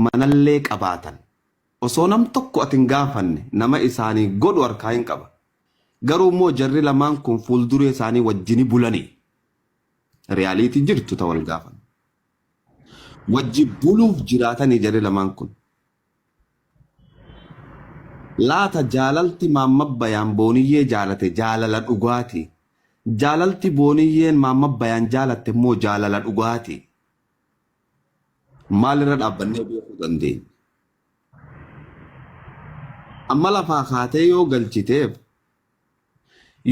manallee qabaatan osoo nam tokko ati hin gaafanne nama isaanii godhu harkaa hin qaba. Garuu immoo jarri lamaan kun fuulduree isaanii wajjini bulanii. Reality jirtu ta wal gaafan. Wajji buluuf jiraatanii jarri lamaan kun. Laata jaalalti Maamma Bayaan Booniyyee jaalate jaalala dhugaati? Jaalalti Booniyyeen Maamma Bayaan jaalatte immoo jaalala dhugaati? Maalirra dhaabbannee beekuu dandeenya? Amma lafaa kaatee yoo galchiteef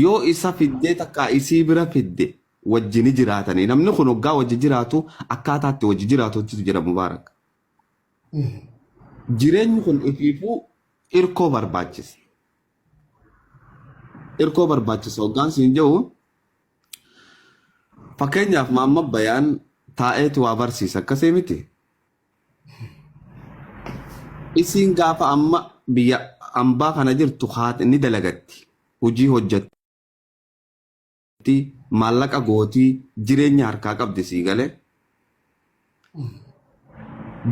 yoo isa fiddee takkaa isii bira fidde wajji ni jiraatanii. Namni kun hoggaa wajji jiraatu akkaataa itti wajji jiraatutu jira Mubaarak. Jireenyi kun ifiifuu irkoo barbaachisa. Irkoo barbaachisa hoggaan siin jedhu fakkeenyaaf Maamma Bayaan taa'eeti waa barsiisa akkasii miti. Isiin gaafa amma biyya ambaa kana jirtu haati ni dalagatti. Hojii hojjetti, maallaqa gootii, jireenya harkaa qabdi sii galee.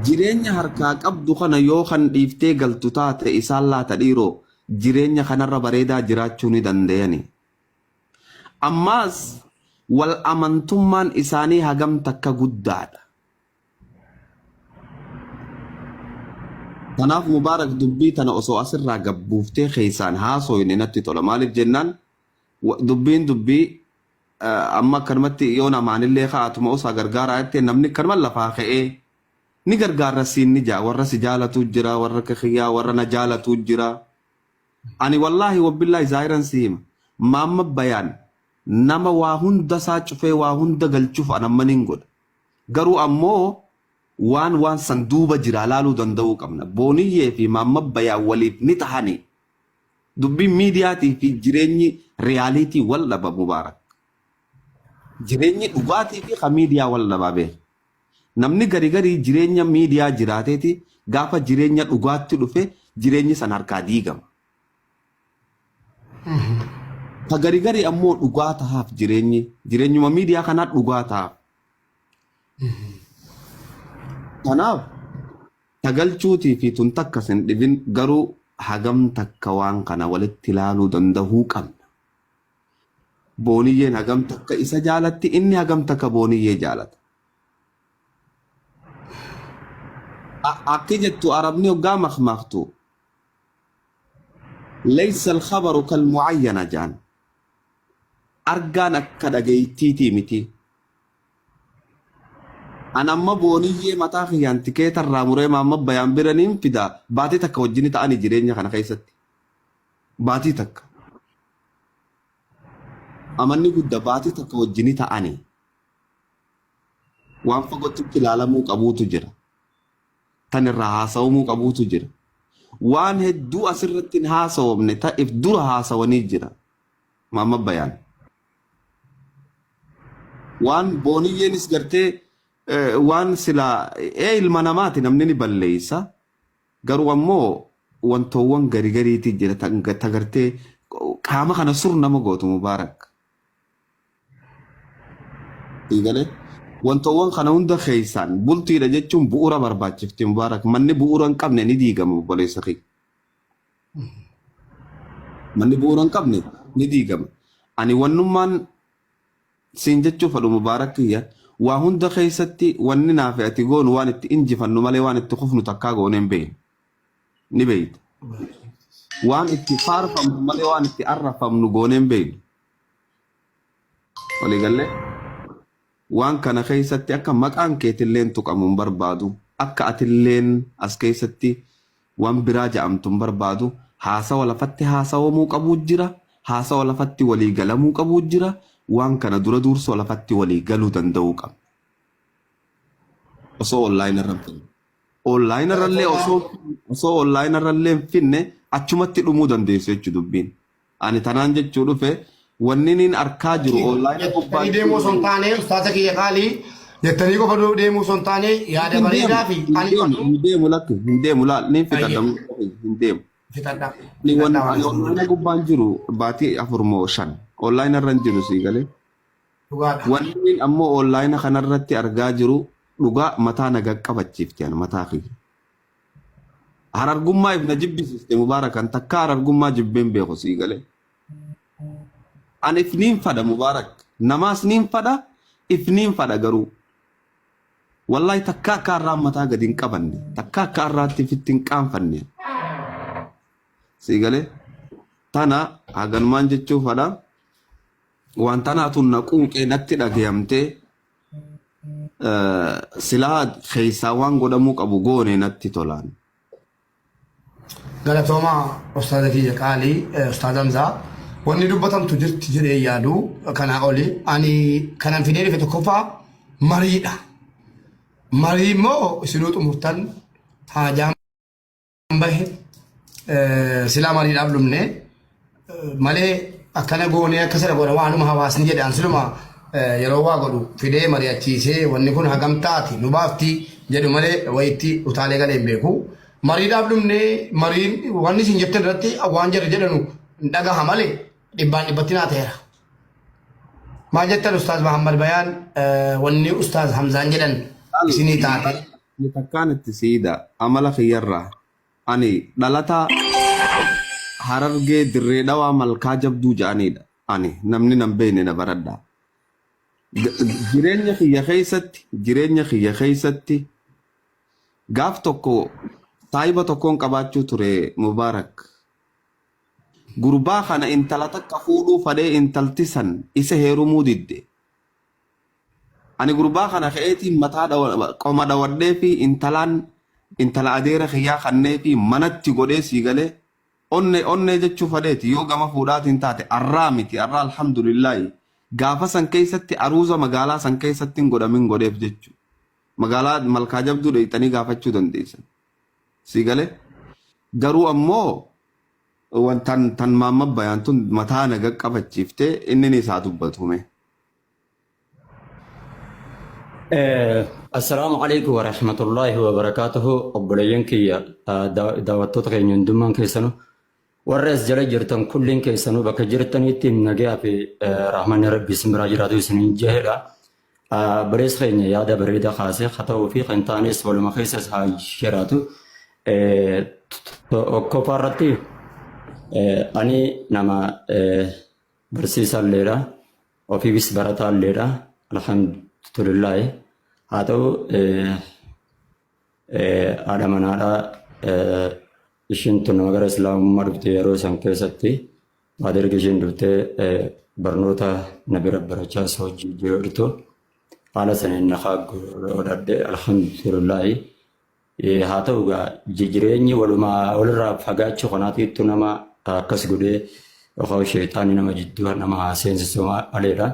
Jireenya harkaa qabdu kana yoo kan dhiiftee galtu taate isaan laata dhiiroo jireenya kanarra bareedaa jiraachuu ni danda'ani. Ammaas wal amantummaan isaanii hagam takka guddaadha. Kanaaf Mubaarak dubbii tana osoo asirraa gabbuuftee keessaan haasoyne natti tola. Maaliif jennaan dubbiin dubbii amma akkanumatti yoo namaanillee ka'atuma osaa gargaaraa jettee namni akkanuma lafaa ka'ee ni gargaarra siin ni jaa warra si jaalatu jira warra akka kiyyaa warra na jaalatu jira. Ani wallaahi wabbillaahi zaahiran si hima. Maamma Bayaan nama waa hunda isaa cufee waa hunda galchuuf an amma nin godha. Garuu ammoo waan waan san duuba jiraa laaluu danda'uu qabna. Booniyyee fi Maamma Bayaan waliif ni tahani. Dubbiin miidiyaatii fi jireenyi reality wal dhaba Mubaarak. Jireenyi dhugaatii fi ka miidiyaa wal dhabaa beeki. Namni gari garii jireenya miidiyaa jiraateeti gaafa jireenya dhugaatti dhufe jireenyi san harkaa diigama. Ka gari gari ammoo dhugaa tahaaf jireenyi jireenyuma miidiyaa kanaa dhugaa tahaaf. Kanaaf ta galchuutii fi tun takka sin dhibin garuu hagam takka waan kana walitti ilaaluu dandahuu qabna. Booniyyeen hagam takka isa jaalatti inni hagam takka Booniyyee jaalata. Akki jettu Arabni hoggaa makmaaktu laysa al-khabaru kal mu'ayyana jaan. Argaan akka dhageeytiitii miti. An amma Booniyyee mataa kiyyaan tikeeta irraa muree Maamma Bayaan bira niin fida baatii takka wajjini ta'ani jireenya kana keessatti. Baatii takka. Amanni gudda baatii takka wajjini ta'ani. Waan fagootti ilaalamuu qabuutu jira. Tan irraa haasawamuu qabuutu jira. Waan hedduu asirratti hin haasawamne ta'if dura haasawanii jira. Maamma Bayaan. Waan Booniyyeenis gartee waan silaa ee ilma namaati namni ni balleessa. Garuu ammoo wantoowwan gari gariitii jira ta gartee qaama kana sur nama gootu Mubaarak. Galee wantoowwan kana hunda keessaan bultiidha jechuun bu'uura barbaachifti Mubaarak. Manni bu'uura hin qabne ni diigama obboleessa kiyya. Manni bu'uura hin qabne ni diigama. Ani wannummaan siin jechuu fadhu Mubaarak kiyya waa hunda keessatti wanni naafi ati goonu waan itti injifannu malee waan itti kufnu takkaa goonee hin beeknu. Ni beekta. Waan itti faarfamnu malee waan itti arrafamnu goonee hin beeknu. Walii gallee? Waan kana keessatti akka maqaan keetilleen tuqamu hin barbaadu. Akka atilleen as keessatti waan biraa ja'amtu hin barbaadu. Haasawa lafatti haasawamuu qabuu jira. Haasawa lafatti walii galamuu qabuu jira. Waan kana dura duursoo lafatti walii galuu danda'uu qabna. Osoo online irra hin finne. Online irrallee osoo osoo online irrallee hin finne achumatti dhumuu dandeessu jechuu dubbiin. Ani tanaan jechuu dhufe wanni niin arkaa jiru online gubbaa Jettanii deemuu osoo hin taane ustaaza kiyya qaalii jettanii qofa deemuu osoo hin taane yaada hin deemu bareedaa fi hin ani deemu qabnu hin deemu lakki hin deemu laal niin fixadha baay'ee hin deemu. fixadha Ani wan fixadha waan ani isin online jedhu gubbaan jiru baatii afur moo shan online irra hin jiru sii galee. dhugaadha. Wanni niin ammoo online kanarratti argaa jiru dhugaa mataa na qaqqabachiifti ani mataa kiyya. Harargummaa if na jibbisiiste Mubaarakan takka harargummaa jibbeen beeku sii galee. An if niin fadha Mubaarak. Namaas niin fadha if niin fadha garuu. Wallahi takka akka har'aa mataa gadi hin qabanne. Takka akka har'aatti ifitti hin qaanfanne. Sii galee. Tana haganumaan jechuu fadha. Waan tanaatu na quuqee natti dhagayamtee silaa keessaa waan godhamuu qabu goone natti tolaan. Galatoomaa ustaaza kiyya qaalii ustaaz Hamzaa. Wanni dubbatamtu jirti jedhee yaadu kanaa oli. Ani kanan fidee dhufe tokkoffaa mariidha. Marii immoo isinuu xumurtan haajaan bahe silaa mariidhaaf dhumne malee akkana goonee akka sana goona waanuma hawaasni jedhe an siluma yeroo waa godhu fidee mari'achiisee wanni kun hagam taati nu baafti jedhu malee wayitti utaalee galee hin beeku. Mariidhaaf dhumne mariin wanni isin jettan irratti waan jarri jedhanu hin dhagaha malee dhibbaan dhibbatti naa ta'eera. Maal jettan Ustaaz Mahammad Bayaan wanni Ustaaz Hamzaan jedhan isinii taate. Ani takkaan itti siida amala kiyyarraa ani dhalataa Harargee Dirree Dhawaa Malkaa Jabduu ja'aniidha ani namni nan beeyne na baradhaa. Jireenya kiyya keessatti jireenya kiyya keessatti gaaf tokko saahiba tokkoon qabaachuu ture Mubaarak. Gurbaa kana intala takka fuudhuu fadhee intalti san isa heerumuu didde. Ani gurbaa kana ka'eetiin mataa qoma dhawadhee fi intalaan intala adeera kiyyaa kannee fi manatti godhee sii galee onne onnee jechuu fadheeti yoo gama fuudhaatiin taate arraa miti arraa alhamdulillaahi gaafa san keessatti aruuza magaalaa san keessatti hin godhamin godheef jechu magaalaa malkaa jabduu dheeyxanii gaafachuu dandeessan sii galee garuu ammoo wantan tan maamma bayaan tun mataa na qaqqabachiiftee inni ni isaa dubbatume. Assalaamu alaikum warahmatullaahi wabarakaatuhu obboleeyyan kiyya daawwattoota keenya hundummaan keessanuu warra as jala jirtan kulliin keessanuu bakka jirtanitti nagayaa fi rahmanni rabbi isin biraa jiraatu isiniin jehedha. Obboleessi keenya yaada bareedaa kaasee haa ta'uu fi kan taanes waluma keessas haa jiraatu. Tokkoffaa irratti ani nama barsiisaa illeedha. Ofiifis barataa illeedha. Alhamdulillaahi. Haa ta'u haadha manaadhaa ishiin tun nama gara islaamummaa dhufte yeroo san keessatti baada erga ishiin dhuftee barnoota na bira barachaa isa hojii jirtu haala saniin na godhadhe alhamdulillaahi. Haa ta'u egaa jireenyi walumaa walirraa fagaachuu kanaatiitu nama akkas godhee yookaan sheexaanni nama jidduu nama haa seensisu maleedha.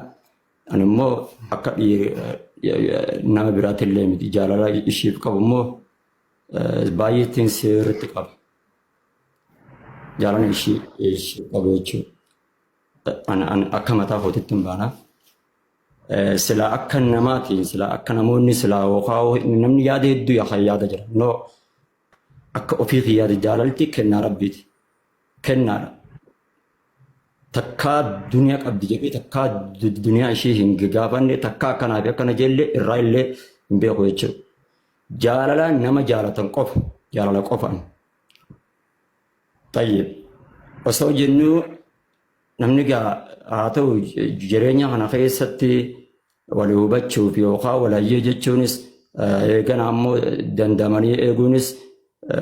Ani immoo akka nama biraatti illee miti jaalala ishiif qabu immoo baay'ee ittiin sirriitti qaba. Jaalala ishii qabu jechuudha. Ani akka mataa kootitti hin baana. Silaa akka namaatiin silaa akka namoonni silaa yookaan namni yaada hedduu yaa yaada jira. No akka ofii kiyyaati jaalalti kennaa rabbiiti. Kennaadha. Takkaa duniyaa qabdi jedhee takkaa duniyaa ishee hin gaafanne takkaa akkanaa fi akkana jelle irraa illee hin beeku jechuudha. Jaalala nama jaalatan qofa jaalala qofaan. Tayyib. Osoo jennuu Namni egaa haa ta'u jireenya kana keessatti wal hubachuuf yookaan wal hayyee jechuunis eegana ammoo dandamanii eeguunis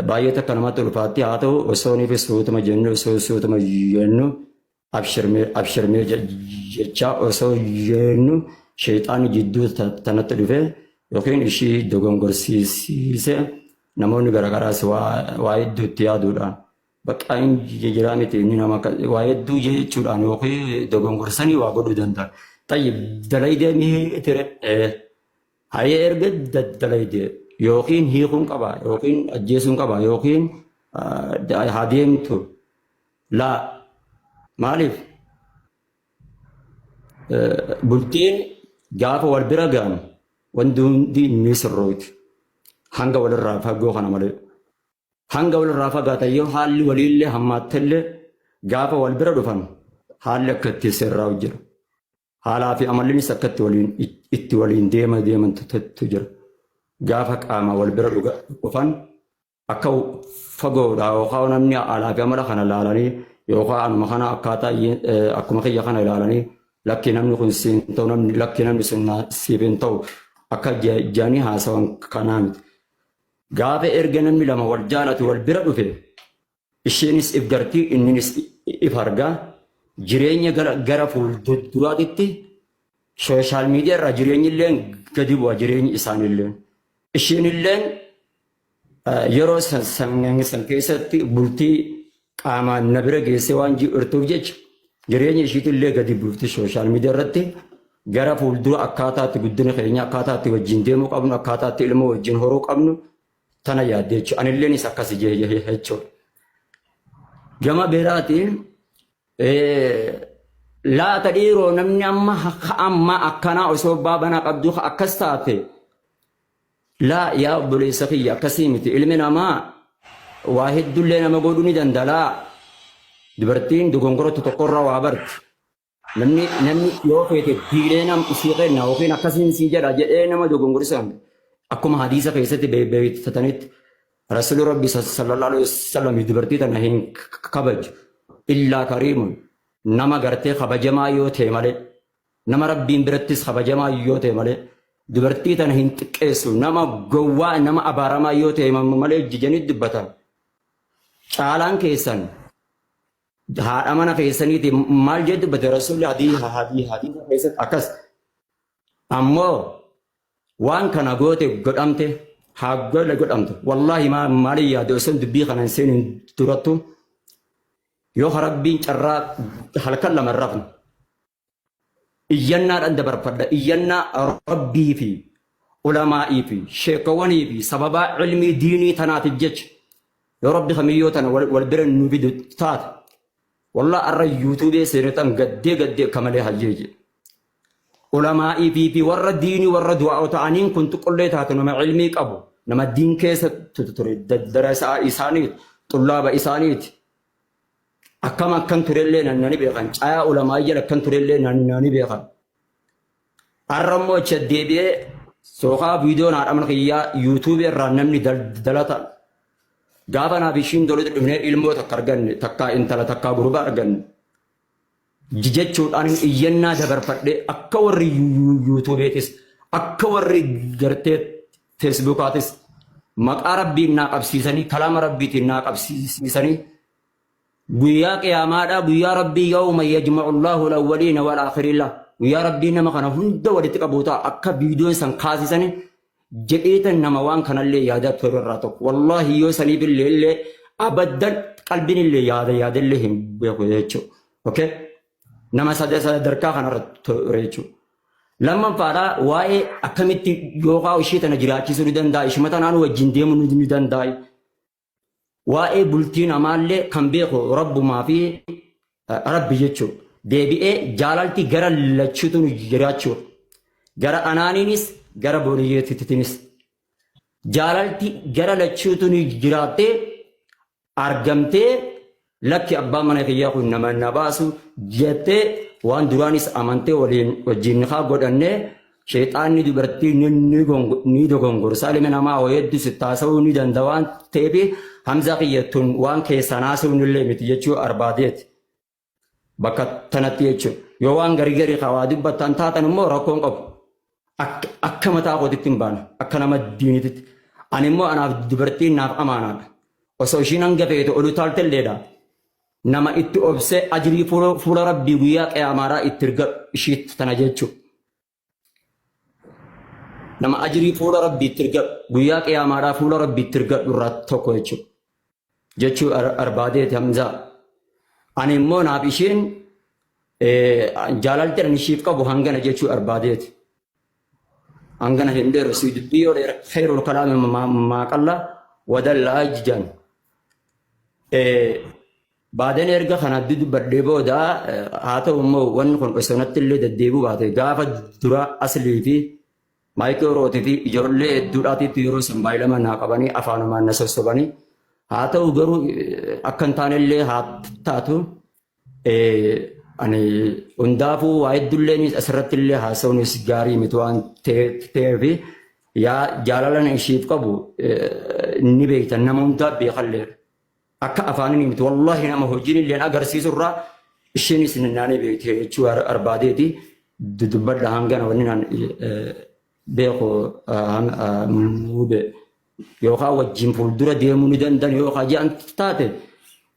baay'ee takka namatti ulfaatti haa ta'u osoo niif suutuma jennu osoo suutuma jennu abshirmee abshirmee jechaa osoo jennu sheexaanni jidduu tanatti dhufe yookiin ishii dogongorsiise namoonni garaagaraas waa hedduu itti yaaduudhaan Bakka hin jiraa miti inni nama waa hedduu jechuudhaan yookiin dogongorsanii waa godhuu danda'a. Tayyib dalaydee ni tire hayee erga dalaydee yookiin hiikuun qaba yookiin ajjeesuun qaba yookiin haa deemtu laa maaliif bultiin gaafa wal bira ga'an wanti hundi ni sirrooyti hanga walirraa fagoo kana malee. Hanga walirraa fagaatan yoo haalli waliillee hammaattellee gaafa wal bira dhufan haalli akka itti sirraa'u jira. Haalaa fi amallinis akka itti waliin itti waliin deema deemantu jira. Gaafa qaama wal bira dhufan Akka fagoodha yookaan namni alaa fi amala kana ilaalanii yookaan anuma kana akkaataa akkuma kiyya kana ilaalanii lakki namni kun siin ta'u namni lakki namni sun siif hin ta'u akka jedhanii haasawan kanaa miti. Gaafa erga namni lama wal jaalatu wal bira dhufe isheenis if gartii inninis if argaa jireenya gara fuulduraatitti sooshaal miidiyaa irraa jireenyi illee gadi bu'a jireenyi isaaniillee. Isheen illeen yeroo san keessatti bultii qaamaan na bira geessee waan jirtuuf jecha jireenya ishiitillee gadi buufti sooshaal miidiyaa irratti gara fuuldura akkaataatti guddina keenya akkaataatti wajjin deemuu qabnu akkaataatti ilmoo wajjin horuu qabnu tana yaadde jechuudha. Anilleenis akkasi jechuudha. Gama biraatiin laata dhiiroo namni amma amma akkanaa osoo baabanaa qabdu akkas taate laa yaa obboleessa kiyya akkasii miti ilmi namaa waa hedduullee nama godhuu ni danda'a laa dubartiin dogongora tokkorraa waa barti namni namni yoo feete diilee nam isii kenna yookiin akkasiin sii jedha jedhee nama dogongorsan akkuma hadiisa keessatti beeksisatanitti rasuulli rabbi sallallahu alaihi wasallam dubartii tana hin kabaju illaa kariimun nama gartee kabajamaa yoo ta'e malee nama rabbiin birattis kabajamaa yoo ta'e malee dubartii tana hin xiqqeessu nama gowwaa nama abaaramaa yoo ta'e malee jijanii dubbatan caalaan keessan haadha mana keessaniiti maal jedhu dubbate rasuulli hadiisa keessatti akkas ammoo waan kana goote godhamte haa godhe godhamte wallaahi maaliin yaade osoo dubbii kana hin seenin durattu yoo rabbiin carraa halkan lama hin rafne iyyannaadhaan dabarfadha iyyannaa rabbii fi ulamaa'ii fi sheekawwanii fi sababaa ilmii diinii tanaatiif jecha yoo rabbi kamiyyoo tana wal bira nu fidu taate wallah arra yuutuubee seenetan gaddee gaddee akka malee hayyee jedhe. Ulamaa'ii fi warra diinii warra du'aa'oo ta'aniin kun xiqqollee taate nama ilmii qabu nama diin keessa ture darasaa isaaniiti xullaaba isaaniiti. Akkam akkan turellee nani beekan caayaa ulamaa'ii jala akkan turellee nani beekan. Har'a immoo achi deebi'ee sookaa viidiyoon haadha mana kiyyaa yuutuubii irraa namni daldalata. Gaafa naaf ishiin dolitti dhufnee ilmoo takka arganne takkaa intala takkaa gurbaa arganne. Jechuudhaan iyyannaa dabarfadhee akka warri yuutuubeetis akka warri gartee feesbuukaatis maqaa rabbiin naa qabsiisanii kalaama rabbiitiin naa qabsiisanii guyyaa qiyaamaadhaa guyyaa rabbii yawma yajma'u Allahu al-awwaliina wal aakhiriin guyyaa rabbii nama kana hunda walitti qabu ta'a akka viidiyoon san kaasisanii jedheetan nama waan kanallee yaadaa ture irraa tokko wallaahi yoo saniif illee illee abaddan qalbiin illee yaada yaadallee hin beeku jechuudha. Okay? Nama sadarkaa kanarra ture jechuudha. Lammaffaadhaa waa'ee akkamitti yookaan ishee tana jiraachisuu ni danda'a ishuma tanaan wajjin deemuu ni danda'a. Waa'ee bultii namaallee kan beeku rabbumaa fi rabbi jechuudha. Deebi'ee jaalalti gara lachuutu nu jiraachuudha. Gara anaaniinis gara booniyyeettiinis. Jaalalti gara lachuutu nu jiraattee argamtee lakki abbaan mana kiyyaa kun nama na baasu jettee waan duraanis amantee waliin wajjin nikaa godhannee sheexaanni dubartii ni dogongorsa ilmi namaa waa hedduu si taasisuu ni danda'a waan ta'eef Hamzaa kiyya tun waan keessaan haasa'uun illee miti jechuu barbaadeeti. Bakka tanatti jechuudha. Yoo waan garii garii waa dubbattan taatan immoo rakkoon qabu. Akka mataa kootitti hin baana. Akka nama diinititti. Ani immoo anaaf dubartiin naaf amaanaadha. Osoo ishiin hanga feete ol utaaltelleedha. Nama itti obsee ajrii fuula rabbii guyyaa qiyaamaadhaa itti ergadhu ishii tana jechuudha. Nama ajrii fuula rabbii itti ergadhu guyyaa qiyaamaadhaa fuula rabbii itti ergadhu irraa tokko jechuudha. Jechuu barbaadeeti Hamzaa. Ani immoo naaf isheen jaalalti ani ishiif qabu hangana jechuu barbaadeeti. Hangana hin dheeru si dubbii yoo dheera khayrul kalaami maa qalla wadallaa jijaan. Baadeen erga kana dubbadhee booda haa ta'u immoo wanni kun osoo natti illee deddeebi'uu baate gaafa dura aslii fi maayikii orootii fi ijoollee hedduudhaatiitti yeroo san baay'ilama naa qabanii afaanumaan na sossobanii haa ta'u garuu akka hin taane illee haa taatu ani hundaafuu waa hedduullee asirratti illee haasa'uunis gaarii miti waan ta'eef Yaa jaalalan ishiif qabu ni beektan nama hundaa beekallee akka afaaniin miti wallahi nama hojiin illeen agarsiisu irraa isheenis naanee beekte jechuu barbaadeeti dubbadha hangana wanni naan beeku mube yookaan wajjin fuuldura deemuu ni danda'an yookaan jedhan taate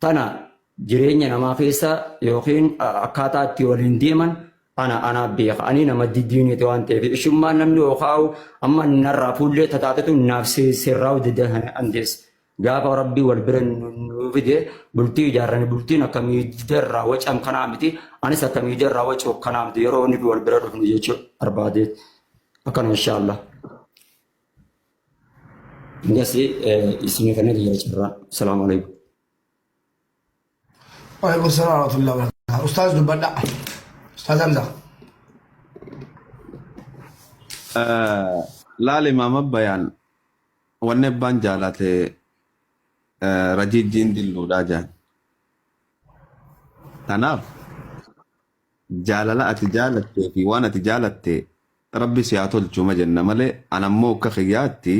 tana jireenya namaa keessa yookiin akkaataa itti waliin deeman ana anaa beeka ani nama didiiniti waan ta'eef ishummaan namni yookaan amma narraa fuullee tataatetu naaf sirraa'u dandeessa. Gaafa rabbii wal bira nu fide bultii ijaarrani bultiin akka miidiyaa wacan kanaa miti anis akka miidiyaa wacuu kanaa miti yeroo inni wal bira dhufnu jechuu barbaadeet akkana inshaallah. Gasi isinii kana jira carraa. Salaamu alaikum. Waalaikum salaam warahmatullahi wabarakatuh. Ustaaz dubbadha. Ustaaz Hamza. Laali maama bayaan wanni abbaan jaalate rajiijjiin dilluudhaa jaan. Kanaaf jaalala ati jaalattee fi waan ati jaalatte rabbi si haa tolchu ma jenna malee an ammoo akka kiyyaatti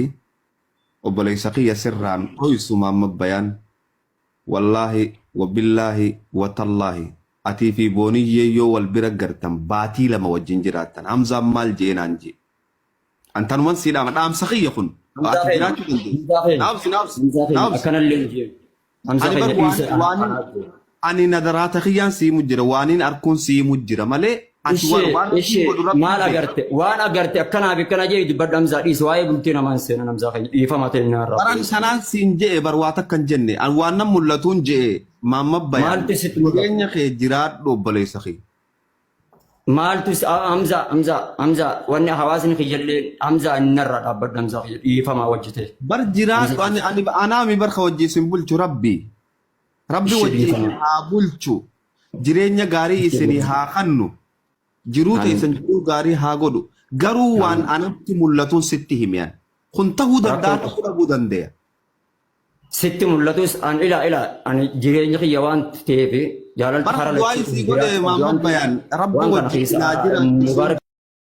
obboleessa kiyya sirraan dhoysu maamma bayaan wallaahi wabillaahi watallaahi atii fi booniyyee yoo wal bira gartan baatii 2 wajjin jiraattan hamzaan maal je'ee naan je'e an tanuman sii dhaama dhaamsa kiyya kun Hamzaa ati keenya. jiraachuu dandeessa Hamzaa keenya. naabsi naabsi Hamzaa keenya. naabsi Akkanallee hin jeemu. Hamzaa Ani bar keenya waan dhiisa ana waanin anaa jeemu. ani nadaraata kiyyaan siimu jira waanin arkuun siimu jira malee ati waan Ishee waan rabbiin ishee godhu rabbiin maal beeka. agarte waan agarte akkanaa fi akkana jee dubbadhu Hamzaa dhiisi waa'ee bultii namaa hin seenan Hamzaa keenya dhiifama ta'e naarraa Baran obboleessa. sanaan siin je'e bar waa takka hin jenne an waan nan mul'atuun je'e maamma bayaan Maaltu sitti mul'ata? jireenya kee jiraadhu obboleessa kee. Maaltu Hamza Hamza Hamza wanni hawaasni kiyyallee Hamza innarraa dhaabbadhu Hamza kiyya dhiifamaa wajji ta'e. Bar Hamza jiraadhu ani ani anaami bar ka wajji isin bulchu rabbi. Rabbi ishee wajji isin dhiifama. haa bulchu. Jireenya gaarii Ishee isinii dhiifama. haa kannu. Jiruu Amiin. teessan jiruu gaarii haa godhu. Garuu waan Amiin. anatti mul'atuun sitti hime ani. Kun ta'uu danda'a Rakkoo ta'uu dhabuu danda'a. Sitti mul'atus an ila ila ani jireenyi kiyya waan ta'eef jaalalti Bara karaa du'aa lachuu isii godhe jiraachuu qabdi Maamad waan ta'eef Bayaan rabbi waan kana wajjin keessa naa jiraachisuu mubaarak.